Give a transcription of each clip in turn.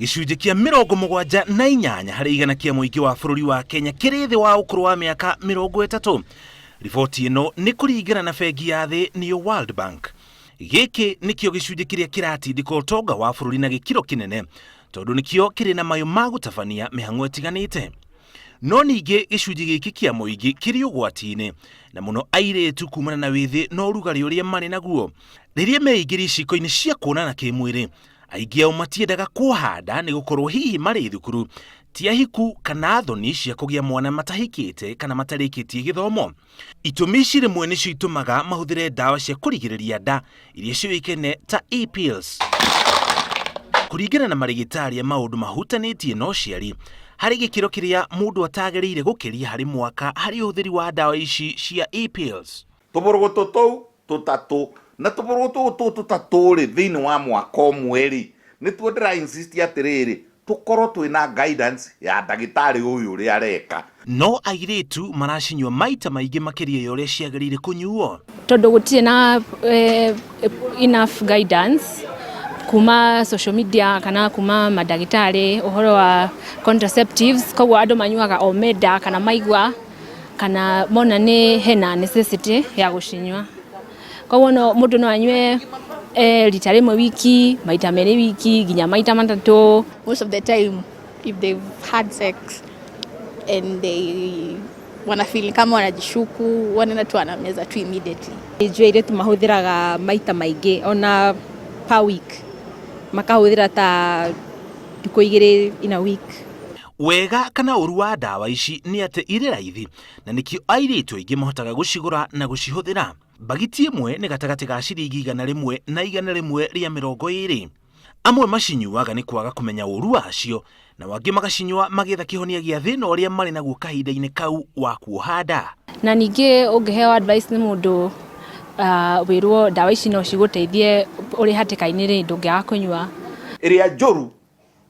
Gĩcunjĩ kĩa 78% kĩa mũingĩ wa bũrũri wa Kenya kĩrĩ thĩ wa ũkũrũ wa mĩaka 30. Riboti ĩno nĩ kũringana na bengi ya thĩ nĩyo World Bank. Gĩkĩ nĩkĩo gĩcunjĩ kĩrĩa kĩratindĩka ũtonga wa bũrũri na gĩkĩro kĩnene tondũ nĩkĩo kĩrĩ na mayũ ma gũtabania mĩhang'o ĩtiganĩte. No ningĩ gĩcunjĩ gĩkĩ kĩa mũingĩ kĩrĩ ũgwati-inĩ na mũno airĩtu kumana na wĩthĩ na ũrugarĩ ũrĩa marĩ naguo. Rĩrĩa meingĩria iciko-inĩ cia kuonana kĩmwĩrĩ, aingĩ ao matiendaga kuoha nda nĩ gũkorwo hihi marĩ thukuru, ti ahiku kana thoni cia kũgĩa mwana matahikĩte kana matarĩkĩtie gĩthomo. Itũmi ici rĩmwe nĩcio itũmaga mahũthĩre ndawa cia kũrigĩrĩria nda iria ciũĩkaine ta e-pills. Kũringana na marĩgĩtarĩ a maũndũ mahutanĩtie na ũciari, harĩ gĩkĩro kĩrĩa mũndũ atagĩrĩire gũkĩria harĩ mwaka harĩ ũhũthĩri wa ndawa ici cia e-pills. Tũbũrũgũtũ tũu tũtatũ na tũbũrũgũtũ tũu tũtatũ rĩ, thĩinĩ wa mwaka ũmwe rĩ, nĩtuo ndĩra insist atĩrĩrĩ, tũkorwo twĩna guidance ya ndagĩtarĩ ũyũ ũrĩa areka. No airĩtu maracinyua maita maingĩ makĩria ya ũrĩa ciagĩrĩire kũnyuo. Tondũ gũtirĩ na enough guidance kuma social media kana kuma mandagĩtarĩ ũhoro wa contraceptives, koguo andũ manyuaga o menda kana maigua kana mona nĩ hena necessity ya gũcinyua. Koguo no mũndũ no anyue rita rĩmwe wiki, maita merĩ wiki, nginya maita matatũ. Most of the time if they've had sex and they wana feel kama wanajishuku, wanaenda tu wanameza tu immediately. Njũĩ airĩtu mahũthĩraga maita maingĩ ona per week, makahũthĩra ta thikũ 2 in a week. Wega kana ũru wa ndawa ici nĩ atĩ irĩ raithi na nĩkĩo airĩtu aingĩ mahotaga gũcigũra na gũcihũthĩra. Mbagiti ĩmwe nĩ gatagatĩ ga ciringi 100 na 120. Amwe macinyuaga nĩ kwaga kũmenya ũru wacio, nao angĩ magacinyua magĩetha kĩhonia gĩa thĩna ũrĩa marĩ naguo kahinda-inĩ kau wa kuoha nda. Na ningĩ ũngĩheo advice nĩ mũndũ wĩrwo ndawa ici no cigũteithie ũrĩ hatĩka-inĩ rĩ, ndũngĩaga kũnyua. Ĩrĩa njũru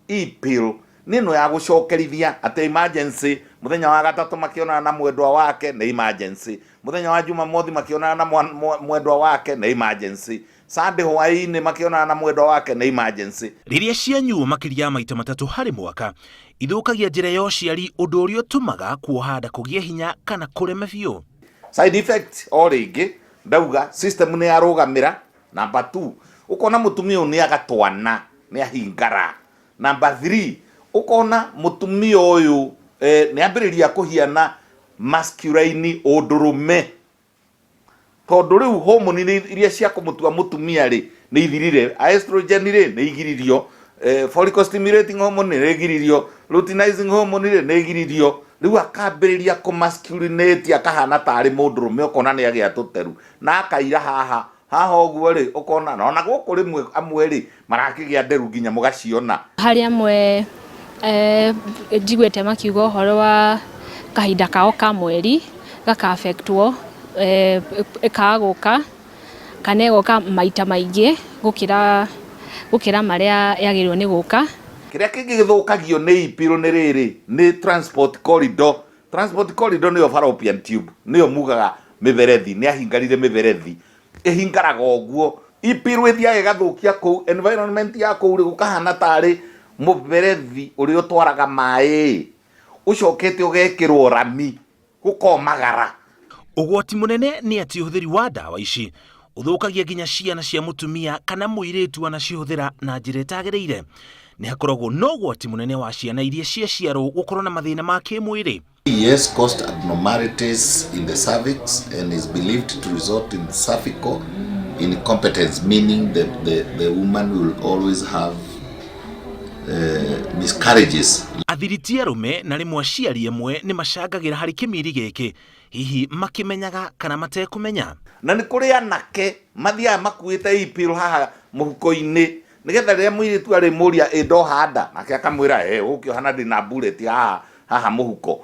e-pill nĩ ĩno ya gũcokerithia atĩ emergency, mũthenya wa gatatũ makĩonana na mwendwa wake nĩ emergency, mũthenya wa Jumamothi makĩonana na mwendwa wake nĩ emergency, Sunday hwaĩ-inĩ makĩonana na mwendwa wake nĩ emergency. Rĩrĩa cianyuo makĩria ya maita matatũ harĩ mwaka, ithũkagia njĩra ya ũciari ũndũ ũrĩa ũtũmaga kuoha nda kũgĩe hinya kana kũreme biũ. Side effect o rĩngĩ ndauga system nĩ yarũgamĩra. Number 2, ũkona mũtumia ũyũ nĩ agatwana, nĩ ahingara. Number 3, ũkona mũtumia ũyũ nĩ ambĩrĩria kũhiana masculine ũndũrũme, tondũ rĩu hormone iria cia kũmũtua mũtumia rĩ nĩ ithirire. Estrogen rĩ nĩ igiririo, follicle stimulating hormone nĩ ĩgiririo, luteinizing hormone rĩ nĩ ĩgiririo. Rĩu akambĩrĩria kũmasculinate, akahana tarĩ mũndũrũme, ũkona nĩ agĩa tũteru na akaira haha haha ũguo rĩ, ũkona na ona gũkũ rĩmwe amwe rĩ marakĩgĩa nderu nginya mũgaciona. Harĩ amwe njiguĩte makiuga ũhoro wa kahinda kao ka mweri gaka affectwo, ĩkaga gũka kana ĩgoka maita maingĩ gũkĩra marĩa yagĩrĩirwo nĩ gũka. Kĩrĩa kĩngĩ gĩthũkagio nĩ e-pill nĩ rĩrĩ, nĩ transport corridor. Transport corridor nĩyo fallopian tube, nĩyo mugaga mĩberethi, nĩ ahingarire mĩberethi, ĩhingaraga ũguo. E-pill ĩthiaga ĩgathũkia kũu environment ya kũu rĩ, gũkahana tarĩ mũberethi ũrĩa ũtwaraga maĩ ũcokete ũgekĩrwo rami, gũkomagara. Ũgwati mũnene nĩ atĩ ũhũthĩri wa ndawa ici ũthũkagia nginya ciana cia mũtumia kana mũirĩtu anacihũthĩra na njĩra ĩtagĩrĩire. Nĩ hakoragwo na ũgwati mũnene wa ciana iria ciaciarwo gũkorwo na mathĩna ma kĩmwĩrĩ. Yes, caused abnormalities in the cervix and is believed to result in cervical incompetence, meaning the woman will always have miscarriages. Athiriti arũme na rĩmwe aciari amwe nĩ macangagĩra harĩ kĩmiri gĩkĩ, hihi makĩmenyaga kana matekũmenya. Na nĩ kũrĩ anake mathiaga makuĩte e-pill haha mũhuko-inĩ, nĩgetha rĩrĩa mũirĩtu arĩmũria ĩ ndoha nda, nake akamwĩra ũkĩoha na ndĩna bullet haha mũhuko.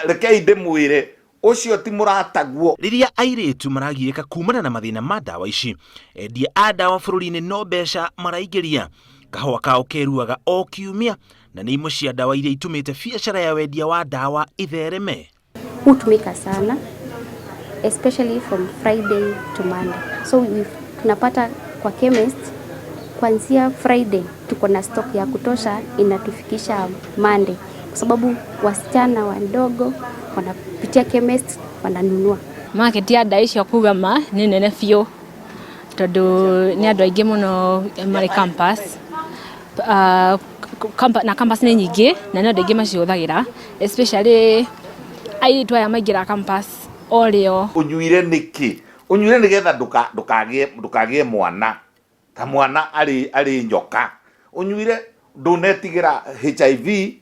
Rekei ndĩmwĩre ũcio ti mũrataguo. Rĩrĩa airĩtu maragiĩka kumana na mathĩna ma ndawa ici, endia a ndawa bũrũri-inĩ no mbeca maraingĩria. Kahũa kao keruaga o kiumia na nĩ imwe cia ndawa iria itũmĩte biacara ya wendia wa ndawa ithereme. Hutumika sana especially from Friday to Monday, so tunapata kwa chemist Kuanzia Friday tuko na stock ya kutosha, inatufikisha Monday, kwa sababu wasichana wadogo wanapitia chemist wananunua. Market ya ndawa icio kuga ma nĩ nene biũ, tondũ nĩ andũ aingĩ mũno marĩ campus. Na campus nĩ nyingĩ na nĩ andũ aingĩ macihũthagĩra, especially airĩtu aya maingĩra campus o rĩo. Ũnyuire nĩkĩ? Ũnyuire nĩgetha ndũkagĩe mwana ta mwana arĩ nyoka. Ũnyuire ndũnetigĩra HIV,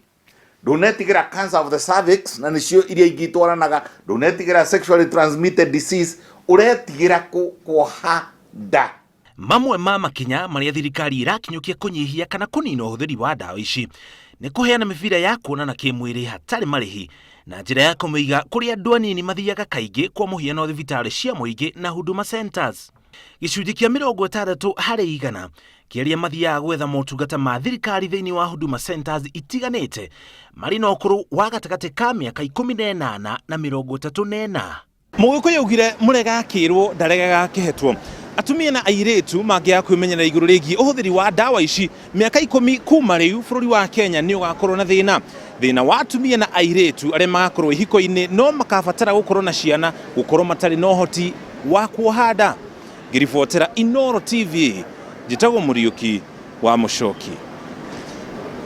ndũnetigĩra cancer of the cervix, na nĩcio iria ingĩ itwaranaga, ndũnetigĩra sexually transmitted disease, ũretigĩra kuoha nda. Mamwe ma makinya marĩa thirikari ĩrakinyũkia kũnyihia kana kũnina ũhũthĩri wa ndawa ici nĩ kũheana mĩbira ya kuonana kĩmwĩrĩ hatarĩ marĩhi na njĩra ya kũmĩiga kũrĩa andũ anini mathiaga kaingĩ, kwa mũhiano thibitarĩ cia mũingĩ na Huduma Centers. Gĩcunjĩ kĩa 60% kĩa arĩa mathiaga gwetha motungata ma thirikari thĩinĩ wa Huduma Centers itiganĩte marĩ na ũkũrũ wa gatagatĩ ka mĩaka 18 na 34. Mũgĩkũyũ augire mũrega akĩrwo ndaregaga akĩhetwo. Atumia na airĩtu mangĩaga kwĩmenyerera igũrũ rĩgiĩ ũhũthĩri wa ndawa ici, mĩaka 10 kuma rĩu bũrũri wa Kenya nĩ ũgakorwo na thĩna. Thĩna wa atumia na airĩtu arĩa magakorwo ihiko-inĩ no makabatara gũkorwo na ciana gũkorwo matarĩ na ũhoti wa kuoha nda. Ngĩribotera Inooro TV, njĩtagwo Mũriũki wa Mũcoki.